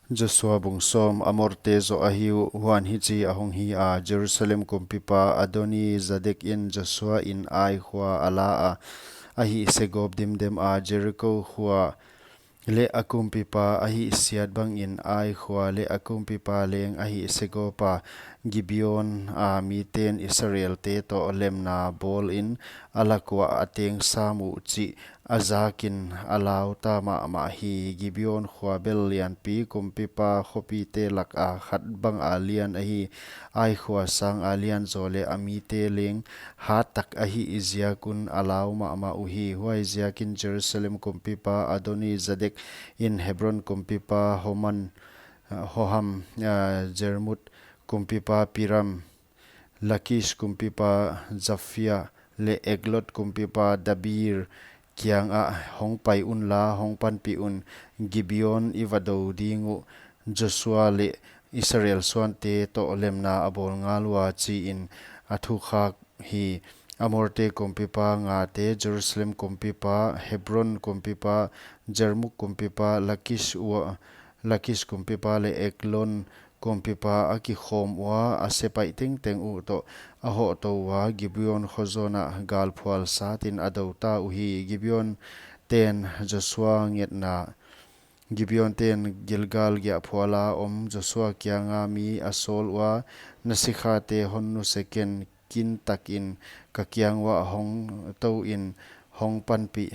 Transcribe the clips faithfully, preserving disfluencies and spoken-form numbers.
Joshua bung sawm. Amorte zoh ahi uh. Huan hichi ahong hi a, Jerusalem kumpipa Adoni Zedek in Joshua in Ai khua a la a, ahih segawp dimdem a, Jeriko khua leh a kumpipa ahih siat bangin Ai khua leh a kumpipa leng ahih segawp a, Gibeon a miten Israelte toh lemna bawlin a lak uah a teng sam uh chih a zakin a lau ta mahmah hi. Gibeon khua bel lianpi kumpipa khopite lak a khat bang a lian ahi. Ai khua sang a lian zaw leh a mite leng hat tak ahih ziak un a lau mahmah uhi. Huaiziakin Jerusalem kumpipa Adoni Zedek in Hebron kumpipa Homan, ah, Hoham, ah, Jarmut kumpipa Piram, Lakish kumpipa Japhia leh Eglon kumpipa Debir kiangah, hong pai unla, hong panpih un, Gibeon i va dou ding uh, Joshua leh Israel suante toh lemna a bawl ngal ua, chiin a thukhak hi. Amorte kumpipa ngate, Jerusalem kumpipa, Hebron kumpipa, Jarmuk kumpipa, Lakish ua, Lakish kumpipa leh Eglon kumpipa a kikhawm ua, a sepaih tengteng uh toh a hohtou ua, Gibeon kho zawn ah galphual satin a dou ta uhi. Gibeon ten Joshua ngetna. Gibeon ten Gilgal giahphual a om Joshua kianga mi a sawl ua, na sikhate hon nuse ken, kin takin ka kiang uah hong touin, hong panpih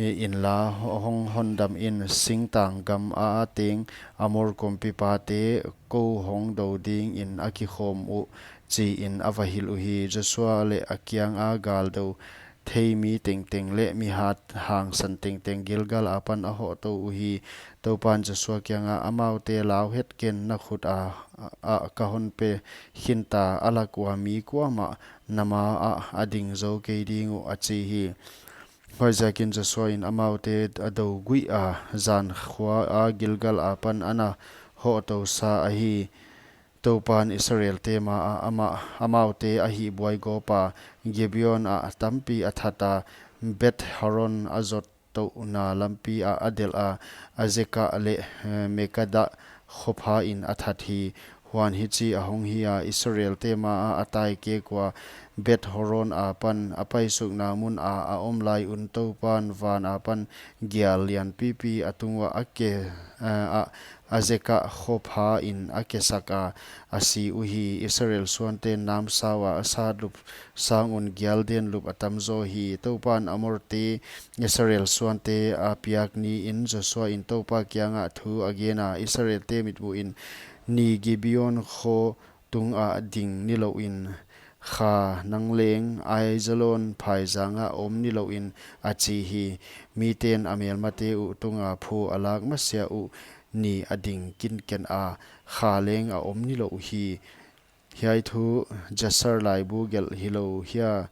inla, hong hondamin, singtang gam a teng Amor kumpipate kou hong dou dingin a kikhawm uh, chiin a va hilh uhi. Joshua leh a kianga gal dou thei mi tengteng leh mi hat hangsan tengteng Gilgal apan a hohtou uhi. Toupan Joshua kiangah, amaute lau het ken, na khut a, a, a ka hon pe khinta, a lak ua mi kuamah na maah a ding zou kei ding uh, a chi hi. Huaiziakin Joshua in amaute a dou guih a, zan khua a Gilgal apan ana hohtou sa ahi. Toupan Israelte maah amah, amaute a hihbuai gawpa, Gibeon ah tampi a thata, Beth Horon a zot touhna lampi ah a delh a, Azekah leh, eh, Makkedah khopha in a that hi. Huan hichi ahong hi a, Israelte maah a tai kek ua, Beth Horon apan a paisukna mun a a om lai un Toupan van apan gial lianpipi a tung uah a ke, eh, a, Azekah khopha in a kesak a, a si uhi. Israel suante namsau a a satlup sang un gial denlup a tamzaw hi. Toupan Amorte Israel suante a piak niin Joshua in Toupa kiangah thu a gen a, Israelte mitmuhin, ni Gibeon kho tungah ding nilouin, kha nang leng Aijalon phaizang ah om nilouin, a chi hi. Miten a melmate uh tunga phu a lak masiah uh ni a ding kinken a, kha leng a om nilou hi. Hiai thu Jasher laibu gelh hilou hia?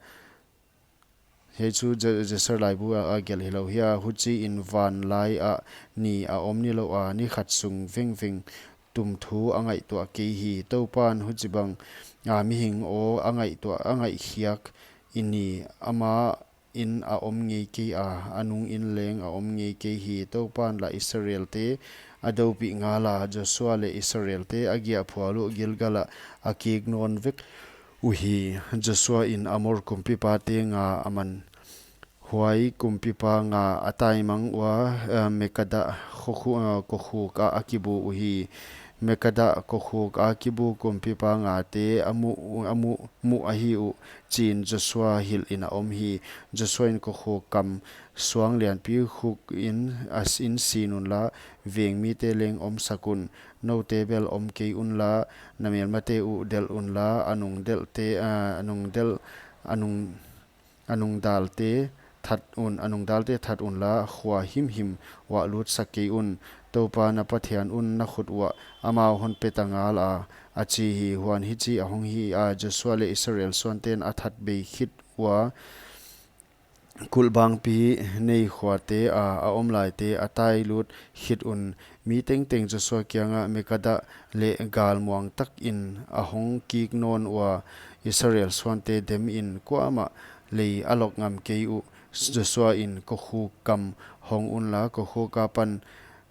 Hiai chu Ja-, Jasher laibu a, a gelh hilou hia? Huchiin van lai ah ni a om nilou a, ni khat sung vengveng tum thu a ngaihtuah kei hi. Toupan huchibang a mihing aw a ngaihtuah, a ngaihkhiak i ni, amah in a om ngei kei a, a nungin leng a om ngei kei hi. Toupan lah Israelte a doupih ngal a, Joshua leh Israelte a giahphual uh Gilgal ah a kik nawn vek uhi. Joshua in Amor kumpipate nga a man. Huai kumpipa nga a taimang ua, eh, Makkedah khokhu-, eh, kokhuk ah a kibu uhi. Makkedah kokhuk a kibu kumpipa ngate a muh, a muh, muh ahi uh, chiin Joshua hilhin a om hi. Joshua in kokhuk kam suang lianpi khukin a s-, in sin unla, veng mite leng omsak un. Noute bel om kei unla, na melmate uh delh unla, a nungdelhte, a, a nungdelh, a nung, a nungdalte that un, a nungdalte that unla, khua himhim uah lutsak kei un. Toupa na Pathian un na khut uah amau hon peta ngal a, a chi hi. Huan hichi ahong hi a, Joshua leh Israel suanten a that bei khit ua, kulhbangpi nei khuate a, a om laite a tai lut khit un. Mi tengteng Joshua kiangah, Makkedah leh galmuang takin a hong kik nawn ua, Israel suante demin, kuamah lei a lok ngam kei uh. Joshua in, kokhuk kam hong unla, kokhuk apan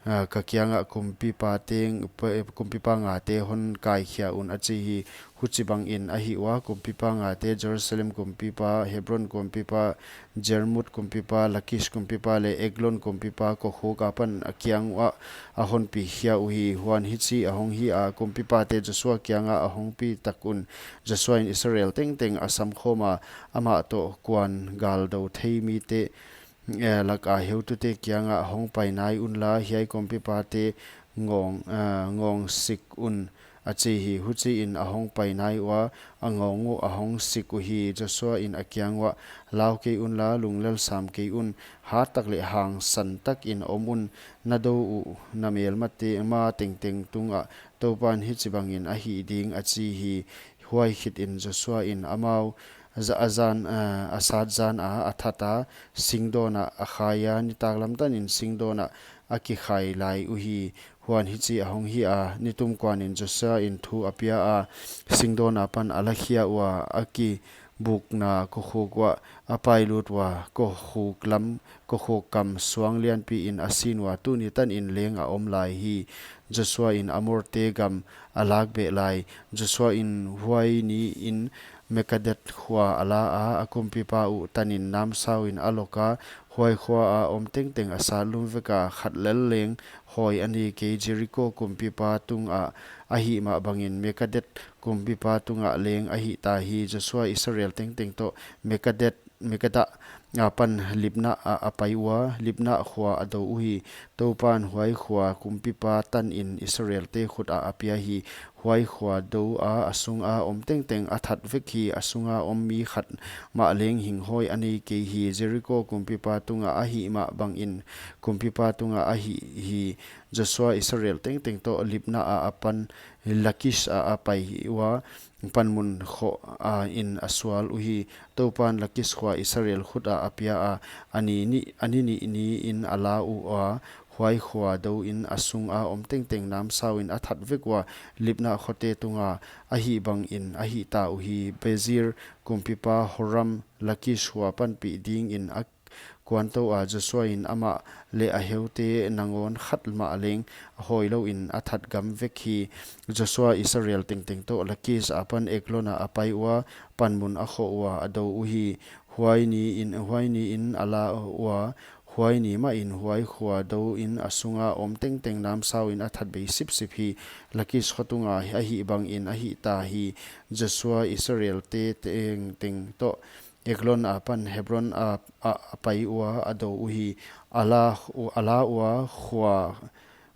ah, ka kiangah kumpipa teng, pe-, kumpipa ngate hon kaikhia un, a chi hi. Huchibangin ahih ua, kumpipa ngate Jerusalem kumpipa, Hebron kumpipa, Jarmuth kumpipa, Lakish kumpipa leh Eglon kumpipa kokhuk apan a kiang uah a honpi khia uhi. Huan hichi ahong hi a, kumpipate Joshua kiangah a hongpi tak un, Joshua in Israel tengteng a samkhawm a, amah toh kuan galdou thei mite, eh, laka heutute kiangah, hongpai nai unla, hiai kumpipate ngawng, ah, ngawng sik un, a chi hi. Huchiin a hongpai nai ua, a ngawng uh a hong sik uhi. Joshua in a kiang uah, lau kei unla, lunglel sam kei un, hat tak leh hangsan takin om un, na dou uh na melmate ma tengteng tungah Toupan hichibangin a hih ding, a chi hi. Huai khitin Joshua in amau za-, a zan, ah, a sat zan a, a that a, singdawn ah a khai a, nitaklam tanin singdawn ah a kikhai lai uhi. Huan hichi ahong hi a, nitum kuanin Joshua in thu a pia a, singdawn apan a lakhia ua, a kibukna kokhuk uah a pailut ua, kokhuk lam, kokhuk kam suang lianpiin a sin ua, tuni tanin leng a om lai hi. Joshua in Amorte gam a lak beh lai. Joshua in huai niin Makkedah khua a la a, a kumpipa uh tanin namsauin a lok a, huai khua a om tengteng a satlum vek a, khat lel leng hawi a nei kei. Jeriko kumpipa tungah a hih mah bangin Makkedah kumpipa tungah leng a hihta hi. Joshua Israel tengteng toh Makkedah, Makkedah apan Libnah ah a pai ua, Libnah khua a dou uhi. Toupan huai khua kumpipa tanin Israelte khut ah a pia hi. Huai khua dou a, a sunga om tengteng a that vek hi. A sunga om mi khat mah leng hinghawi a nei kei hi. Jeriko kumpipa tungah a hih mah bangin kumpipa tungah a hih hi. Joshua Israel tengteng toh Libnah ah apan Lakish ah a pai ua, panmun khoh a in a sual uhi. Toupan Lakish khua Israel khut ah a pia a, a ni nih, a ni nih niin a la ua, huai khua dou in a sunga om tengteng namsauin a that vek ua, Libnah khote tunga a hih bangin a hihta uhi. Bezir kumpipa Horam Lakish khua panpih dingin a kuantou a, Joshua in amah leh a heute nangawn khat mah leng a hawi louin a that gam vek hi. Joshua Israel tengteng toh Lakish apan Eglon ah a pai ua, panmun a khoh ua a dou uhi. Huai niin, huai niin a la ua, huai ni mahin huai khua dou in a sunga om tengteng namsauin a that bei sipsip hi. Lakish khotunga a hih bangin a hihta hi. Joshua Israelte tengteng toh Eglon apan Hebron a, a, a pai ua a dou uhi. A la, a la ua khua,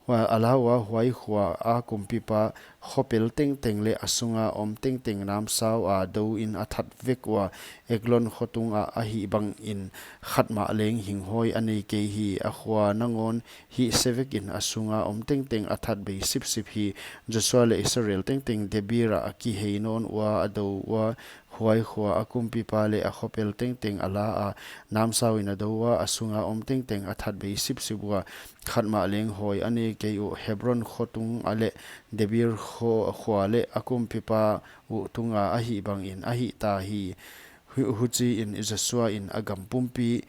hua-, a la ua huai khua a kumpipa khopel tengteng leh a sunga om tengteng namsau a dou in a that vek ua, Eglon khotung ah a hih bangin khat mah leng hinghawi a nei kei hi. A khua nangawn hih se vekin a sunga om tengteng a that bei sipsip hi. Joshua leh Israel tengteng Debir ah a kihei nawn ua, a dou ua, huai khua a kumpipa leh a khopel tengteng a la a, namsauin a dou ua, a sunga om tengteng a that bei sipsip ua, khat mah leng hawi a nei kei uh. Hebron khotung ah leh Debir kho-, khua leh a kumpipa uh tunga a hih bangin a hihta hi. Hu-, huchiin Joshua in a gam pumpi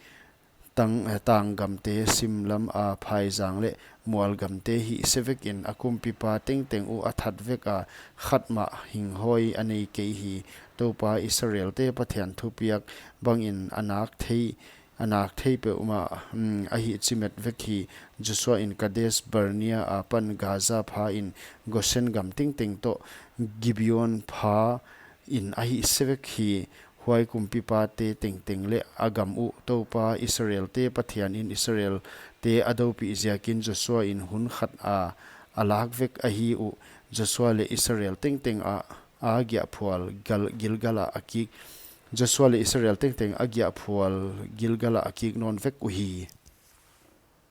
tang, eh, tang gamte, sim lam a phaizang leh mual gamte hih se vekin a kumpipa tengteng uh a that vek a, khat mah hinghawi a nei kei hi. Toupa Israelte Pathian thupiak bangin a nak thei, a nak thei peuhmah, mm, a hih chimet vek hi. Joshua in Kadesh Barnea apan Gaza pha in Goshen gam tengteng toh Gibeon pha in a hih se vek hi. Huai kumpipate tengteng leh a gam uh Toupa Israelte Pathian in Israelte a doupih ziakin Joshua in hun khat a, a lak vek ahi uh. Joshua leh Israel tengteng a, a giahphual Gal-, Gilgal ah a kik, Joshua leh Israel tengteng a giahphual Gilgal ah a kik nawn vek uhi.